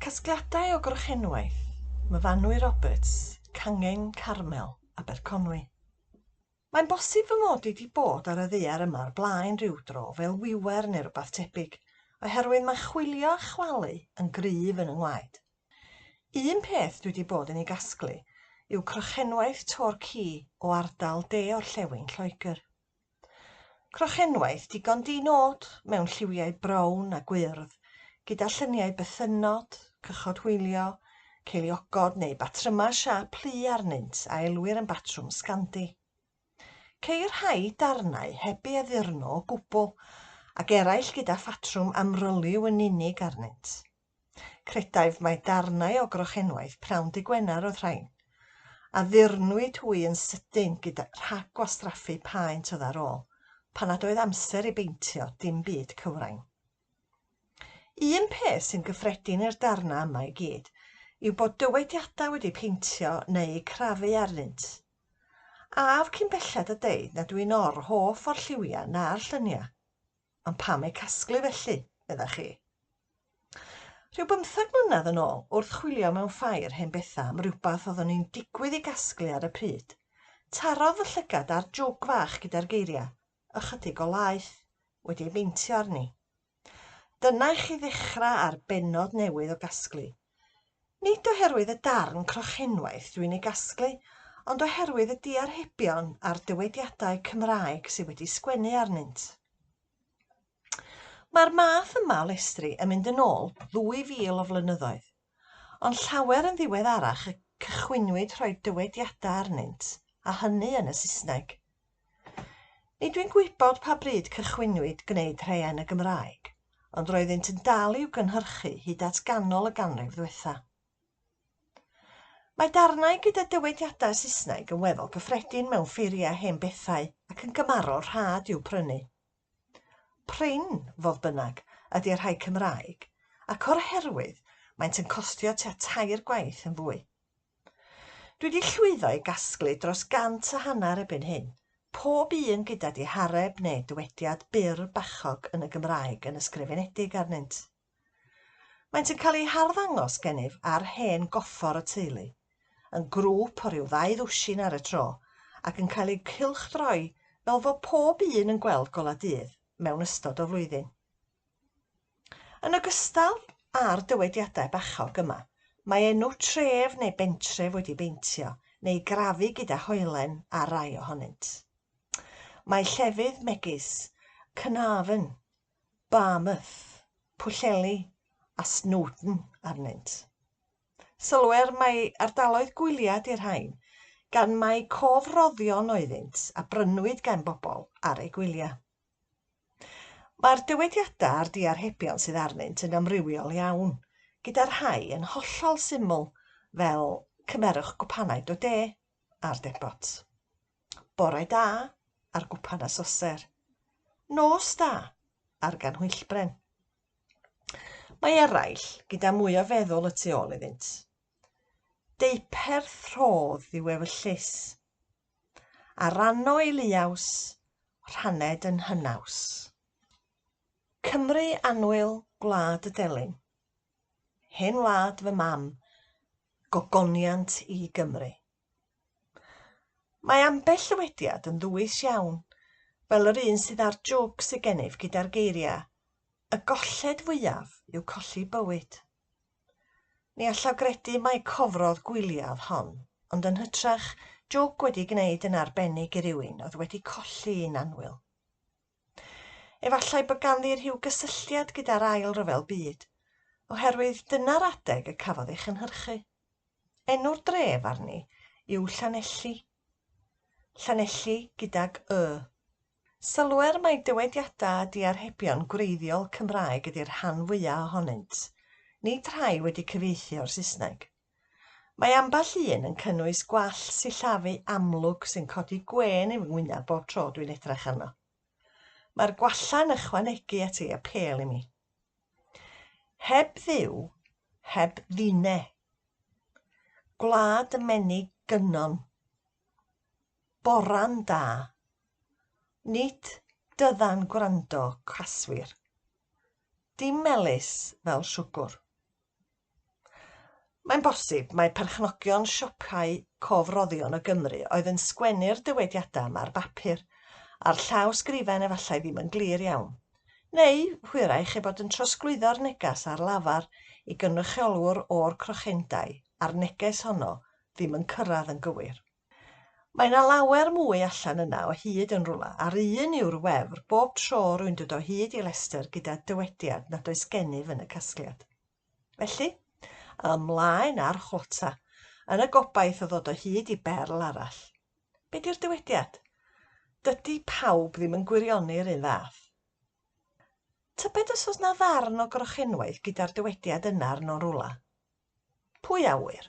Casgliadau o grochenwaith, Myfanwy Roberts, Cangen Carmel, Aberconwy. Mae'n bosib fy mod i 'di bod ar y ddaear yma o'r blaen ryw dro, fel wiwer neu rywbeth tebyg, oherwydd mae chwilio a chwalu yn gryf yn 'y ngwaed. Un peth dwi 'di bod yn ei gasglu yw crochenwaith Torquay o ardal de-orllewin Lloegr. Crochenwaith digon di-nod mewn lliwiau brown a gwyrdd, gyda lluniau bythynnod, cychod hwylio, ceiliogod neu batrymau siâp plu arnynt a elwir yn batrwm Scandi. Ceir rhai darnau heb eu addurno o gwbl, ac eraill gyda phatrwm amryliw yn unig arnynt. Credaf mai darnau o grochenwaith pnawn Dydd Gwener oedd rhain. Addurnwyd hwy yn sydyn gyda rhag gwastraffu paent oedd ar ôl, pan nad oedd amser i beintio dim byd cywrain. Un peth sy'n gyffredin i'r darnau yma i gyd yw bod dywediadau wedi peintio neu eu crafu arnynt. Af cyn belled a deud nad yw'n or-hoff o'r lliwiau na'r lluniau. Ond pam eu casglu felly, meddach chi? Rhyw bymthag mlynedd yn ôl, wrth chwilio mewn ffair hen bethau am rywbeth oeddwn i'n digwydd ei gasglu ar y pryd, tarodd fy llygad ar jwg fach gyda'r geiriau, ychydig o laeth wedi ei beintio arni. Dyna i chi ddechrau ar bennod newydd o gasglu. Nid oherwydd y darn crochenwaith dwi'n ei gasglu, ond oherwydd y diarhebion a'r dywediadau Cymraeg sydd wedi sgwennu arnynt. Mae'r math yma o lestri yn mynd yn ôl ddwy fil o flynyddoedd, ond llawer yn ddiweddarach y cychwynnwyd rhoi dywediadau arnynt, a hynny yn y Saesneg. Nid wy'n gwybod pa bryd cychwynnwyd gwneud rhai yn y Gymraeg, ond roeddynt yn dal i'w gynhyrchu hyd at ganol y ganrif ddwetha. Mae darnau gyda dywediadau Saesneg yn weddol gyffredin mewn ffeiriau hen bethau ac yn gymharol rhad i'w prynu. Prin, fodd bynnag, ydy'r rhai Cymraeg, ac o'r herwydd maent yn costio tua tair gwaith yn fwy. Dwi 'di llwyddo i gasglu dros gant a hanner erbyn hyn, pob un gyda dihareb neu dywediad byr bachog yn y Gymraeg yn ysgrifenedig arnynt. Maent yn cael eu harddangos gennyf ar hen goffor y teulu, yn grŵp o ryw ddau ddwsin ar y tro, ac yn cael eu cylchdroi fel fod pob un yn gweld golau dydd mewn ystod o flwyddyn. Yn ogystal â'r dywediadau bachog yma, mae enw tref neu bentref wedi beintio neu grafu gyda hoelen ar rai ohonynt. Mae llefydd megis Carnarvon, Barmouth, Pwllheli a Snowdon arnynt. Sylwer mai ardaloedd gwyliau ydy'r rhain, gan mai cofroddion oeddynt a brynwyd gan bobl ar eu gwyliau. Mae'r dywediadau a'r diarhebion sydd arnynt yn amrywiol iawn, gyda rhai yn hollol syml fel 'cymerwch gwpanaid o de' a'r debot, 'Bore da' a'r gwpan a soser, 'Nos da' a'r ganhwyllbren. Mae eraill gyda mwy o feddwl y tu ôl iddynt. Deuperth rhodd yw ewyllys. A ranno ei luaws, rhanned yn hynaws. Cymru annwyl, gwlad y delyn. Hen wlad fy mam, gogoniant i Gymru. Mae ambell ddywediad yn ddwys iawn, fel yr un sydd ar jwg sydd gennyf gyda'r geiriau, Y golled fwyaf yw colli bywyd. Ni allaf gredu mai cofrodd gwyliau oedd hon, ond yn hytrach, jôc wedi gwneud yn arbennig i rywun oedd wedi colli un annwyl. Efallai bod ganddi rhyw gysylltiad gyda'r Ail Ryfel Byd, oherwydd dyna'r adeg y cafodd ei chynhyrchu. Enw'r dref arni yw Llanelli. Llanelli gydag y. Sylwer mai dywediadau a diarhebion gwreiddiol Cymraeg ydi'r rhan fwya' ohonynt, nid rhai wedi cyfieithu o'r Saesneg. Mae ambell un yn cynnwys gwall sillafu amlwg sy'n codi gwên i fy ngwyneb bob tro dwi'n edrach arno. Mae'r gwallau'n ychwanegu at ei apêl i mi. Heb Dduw, heb ddine. Gwlad y menig gynon. Boran da. Nid dyddan gwrando caswir. Dim melys fel siwgwr. Mae'n bosib mai perchnogion siopau cofroddion o Gymru oedd yn sgwennu'r dywediadau yma ar bapur, a'r llawsgrifen efallai ddim yn glir iawn. Neu, hwyrach eu bod yn trosglwyddo'r neges ar lafar i gynrychiolwr o'r crochendai, a'r neges honno ddim yn cyrraedd yn gywir. Mae 'na lawer mwy allan yna o hyd yn rwla, a'r un yw'r wefr bob tro rwy'n dod o hyd i lestr gyda dywediad nad oes gennyf yn y casgliad. Felly, ymlaen â'r chwota, yn y gobaith o ddod o hyd i berl arall. Be di'r dywediad? Dydy pawb ddim yn gwirioni'r un fath. Tybed os oes 'na ddarn o grochenwaith gyda'r dywediad yna arno'n rwla? Pwy a ŵyr?